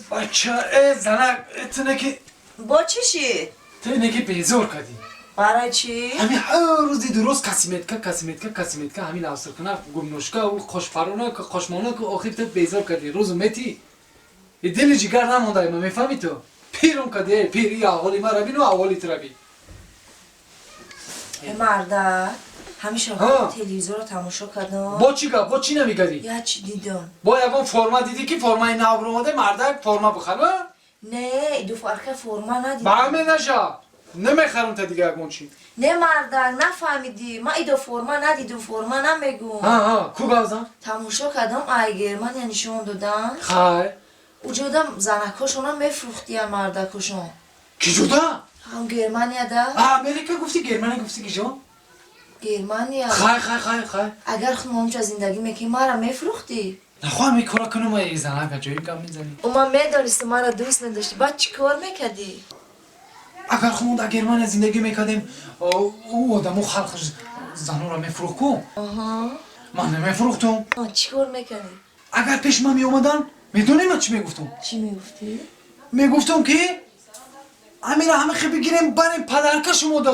Бача, э занак, ту неки. Бо чӣ шид? Ту неки безор кардӣ. Барои чӣ? Ҳамин ҳар рӯзи дуруст косметика, косметика, косметика, ҳамин авсиркуна, гумнушка, қошпарона, қошмона, охир ту безор кардӣ. Рӯзу мети дили ҷигар намонда, ма мефаҳмӣ, ту пирум кардӣ, пир. И аҳволи мара бину, аҳволи тура бин. Марда, ҳамеша телевизорро тамошо кардам. Бо чӣ гап, бо чӣ намегардӣ? Я чӣ дидам. Бо ягон форма дидӣ, ки формаи нав омода, мардак, форма бихар? Не, дуфарка форма надидам. Ба ҳаме наша, намехарам та дига ягон чӣ. Не, мардак, нафаҳмидӣ, ман идо форма надидум, форма намегум. Ку гавзан? Тамошо кардам, ай Германия нишон додам. Хай. Уҷода занакҳошона мефурӯхтиян, мардакҳошон. Ки ҷуда? Ҳам Германияда. Америка гуфти, Германия гуфти, ки ҷо? Германия. Хай, хай, хай, хай. Агар худ онҷа зиндагӣ мекунӣ, мара мефурӯхтӣ? Нахоҳам ин кора кунам, эй занак, аҷоиб гап мезанӣ. Ман медонистам, мара дӯст медоштӣ, баъд чӣ кор мекардӣ? Агар худмон дар Германия зиндагӣ мекардем, ӯ одамо, халқ занонро мефурӯхт ку, ман намефурӯхтум. Чӣ кор мекардӣ? Агар пеши ман меомадан, медонӣ ман чӣ мегуфтум? Чӣ мегуфтӣ? Мегуфтум, ки амира ҳама хе бигирем, барем, подарка шумо да.